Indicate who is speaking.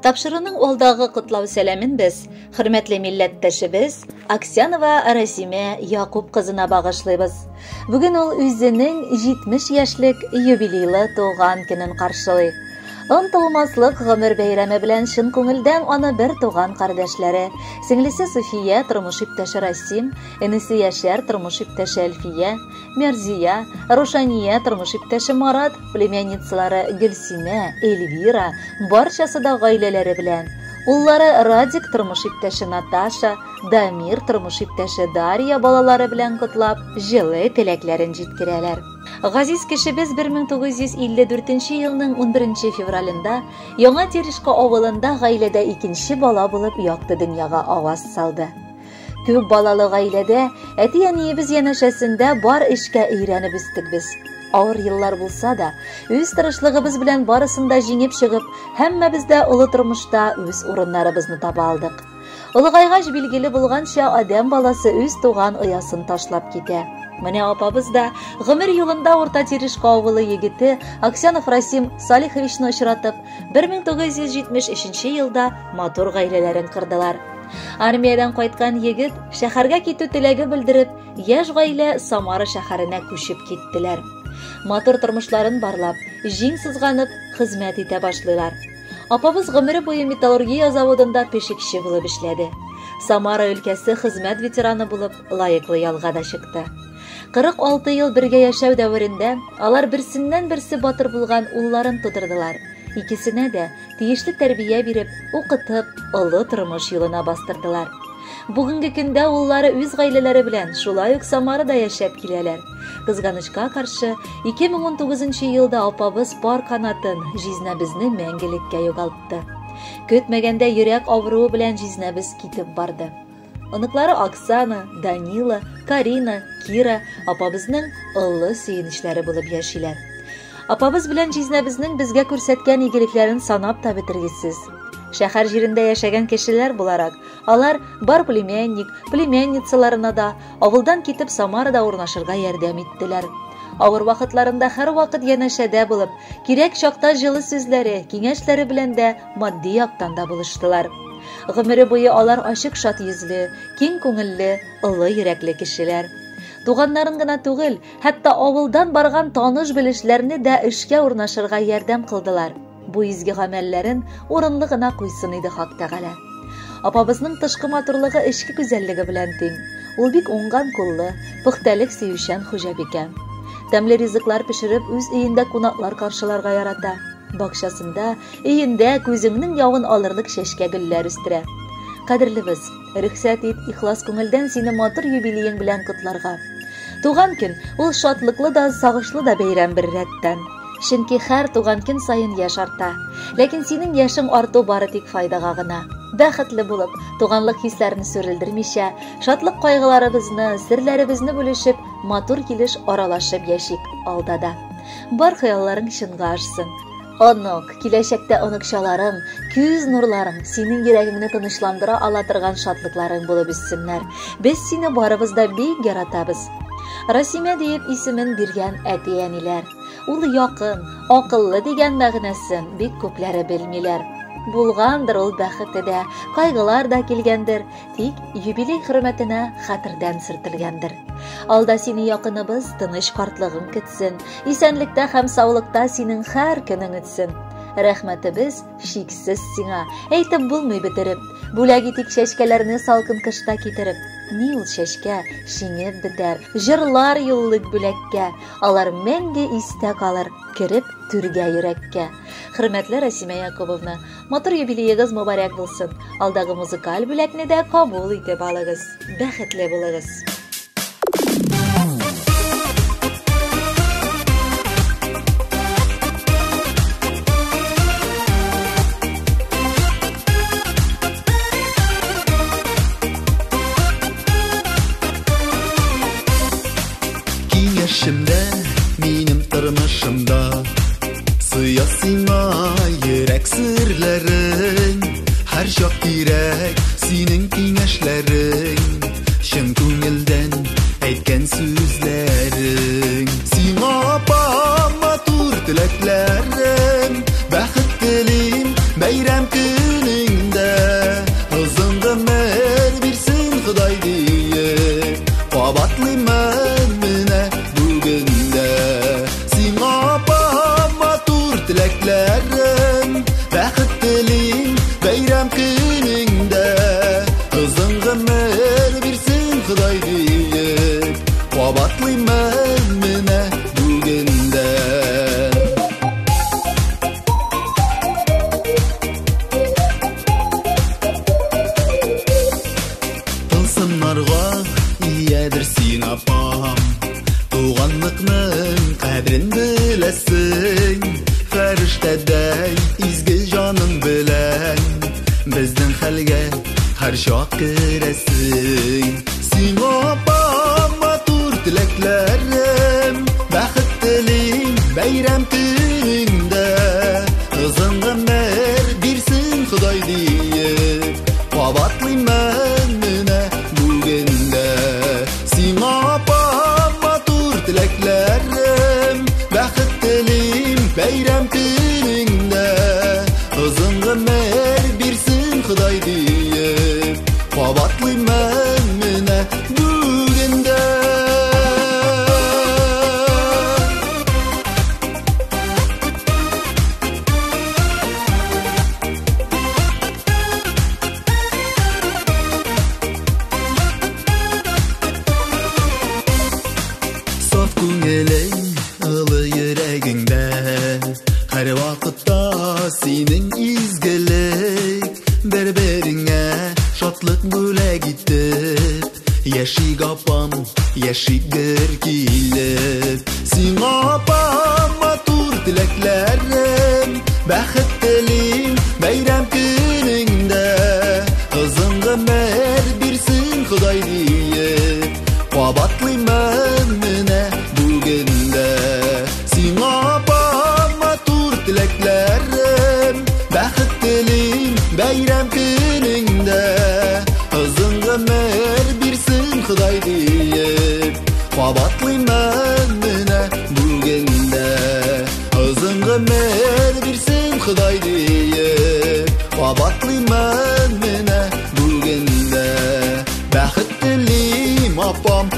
Speaker 1: Тапшыруның алдагы котлау сәламен без хөрмәтле милләттәшебез Аксянова Расимә Якуб кызына багышлыйбыз. Бүген ул үзенең 70 яшьлек юбилейлы туган көнен каршылый. Онытылмаслык гомер бәйрәме белән чын күңелдән аны бер туган кардәшләре, сеңлесе Суфия, тормыш иптәше Расим, энесе Яшәр, тормыш иптәше Әлфия, Мәрзия, Рушания, тормыш иптәше Марат, племянницалары Гөлсинә, Эльвира, барчасы да гаиләләре белән. Уллары Радик, тормыш иптәше Наташа, Дамир, тормыш иптәше Дарья балалары белән котлап, җылы теләкләрен җиткерәләр. Газиз кешебез 1954 елның 11 февралендә Яңа Терешка авылында гаиләдә икенче бала булып якты дөньяга аваз салды. Күп балалы гаиләдә әти-әниебез янәшәсендә бар эшкә өйрәнеп үстек без. Авыр еллар булса да, үз тырышлыгыбыз белән барысын да җиңеп чыгып, һәммәбез дә олы тормышта үз урыннарыбызны таба алдык. Олыгайгач билгеле булганча, адәм баласы үз туган оясын ташлап китә. Менә апабыз да гомер юлында Урта Терешка авылы егете Аксянов Расим Салиховичны очратып, 1973 елда матур гаиләләрен кырдылар. Армиядән кайткан егет шәһәргә китү теләге белдереп, яшь гаилә Самара шәһәренә күчеп киттеләр. Матур тормышларын барлап, җиң сызганып хезмәт итә башлыйлар. Апабыз гомере буе металлургия заводында пешекче булып эшләде. Самара өлкәсе хезмәт ветераны булып лаеклы ялга да чыкты. 46 ел бергә яшәү дәверендә алар берсеннән-берсе батыр булган улларын тудырдылар. Икесенә дә тиешле тәрбия биреп, укытып, олы тормыш юлына бастырдылар. Бүгенге көндә уллары үз гаиләләре белән шулай ук Самарада яшәп киләләр. Кызганычка каршы, 2019 елда апабыз пар канатын, җизнәбезне мәңгелеккә югалтты. Көтмәгәндә йөрәк авыруы белән җизнәбез китеп барды. Оныклары Оксана, Данила, Карина, Кира апабызның олы сөенечләре булып яшиләр. Апабыз белән җизнәбезнең безгә күрсәткән игелекләрен санап та бетергесез. Шәһәр җирендә яшәгән кешеләр буларак, алар бар племянник, племянницаларына да авылдан китеп Самарада урнашырга ярдәм иттеләр. Авыр вакытларында һәрвакыт янәшәдә булып, кирәк чакта җылы сүзләре, киңәшләре белән дә матди яктан да булыштылар. Гомере буе алар ачык шат йөзле, киң күңелле, олы йөрәкле кешеләр. Туганнарын гына түгел, хәтта авылдан барган таныш-белешләрне дә эшкә урнашырга ярдәм кылдылар. Бу изге гамәлләрен урынлы гына куйсын иде Хак Тәгалә. Апабызның тышкы матурлыгы эчке гүзәллеге белән тиң. Ул бик уңган куллы, пөхтәлек сөючән хуҗабикә. Тәмле ризыклар пешереп, үз өендә кунаклар каршыларга ярата. Бакчасында, өендә күзеңнең явын алырлык чәчкә гөлләр үстерә. Кадерлебез, рөхсәт ит ихлас күңелдән сине матур юбилеең белән котларга. Туган көн ул шатлыклы да, сагышлы да бәйрәм бер рәттән. Чөнки һәр туган көн саен яшь арта. Ләкин синең яшең арту бары тик файдага гына. Бәхетле булып, туганлык хисләрен сүрелдермичә, шатлык кайгыларыбызны, серләребезне бүлешеп, матур килеш аралашып яшик алда да. Бар хыялларың чынга ашсын. Онык, киләчәктә оныкчаларың, күз нурларың, синең йөрәгеңне тынычландыра ала торган шатлыкларың булып үссеннәр. Без сине барыбыз да бик яратабыз. Расимә диеп исемен биргән әти-әниләр. Ул якын, акыллы дигән мәгънәсен бик күпләре белмиләр. Булгандыр ул бәхете дә, кайгылар да килгәндер, тик юбилей хөрмәтенә хәтердән сөртелгәндер. Алда сине якыныбыз тыныч картлыгың көтсен, исәнлектә һәм саулыкта синең һәр көнең үтсен. Рәхмәтебез чиксез сиңа, әйтеп булмый бетереп. Бүләк итик чәчкәләрне салкын кышта китереп. Ни ул чәчкә, шиңеп бетәр, җырлар юллык бүләккә. Алар мәңге истә калыр, кереп түргә йөрәккә. Хөрмәтле Расимә Якубовна, матур юбилеегыз мөбарәк булсын. Алдагы музыкаль бүләкне дә кабул итеп алыгыз. Бәхетле булыгыз.
Speaker 2: Киңәшемдә, минем тормышымда Сыя сиңа йөрәк серләрең. Һәр чак кирәк синең киңәшләрең, чын күңелдән әйткән сүзләрең. Сиңа апам матур теләкләрем, бәхет телим бәйрәм көнеңдә. Озын гомер бирсен Ходай диеп, кабатлыймын менә бүген дә. Сиңа апам матур теләкләрем, бәхет телим бәйрәм көнеңдә. Озын гомер бирсен Ходай диеп, кабатлыймын менә бүген дә. Тылсымнарга иядер син апам, туганлыкның кадерен беләсең. Фәрештәдәй изге җаның белән безнең хәлгә һәрчак керәсең. Сиңа апам матур теләкләрем, бәхет телим бәйрәм көнеңдә. Озын гомер бирсен Ходай диеп, кабатлыймын менә бүген дә. Сиңа апам матур теләкләрем, бәхет телим бәйрәм көнеңдә. Озын гомер бирсен Ходай диеп, кабатлыймын менә бүген дә. Саф күңелең, ылы йөрәгеңдә, һәр вакытта синең изгелек. Бер-береңә шатлык бүләк итеп, яшик апам, яшик гөр килеп. Сиңа апам матур теләкләрем, бәхет телим бәйрәм көнеңдә. Озын гомер бирсен Ходай диеп, кабатлыймын менә бүген дә. Сиңа апам матур теләкләрем, бәхет телим бәйрәм көнеңдә. Озын гомер бирсен Ходай диеп, кабатлыймын менә бүген дә. Озын гомер бирсен Ходай диеп, кабатлыймын менә бүген дә. Бәхет телим апам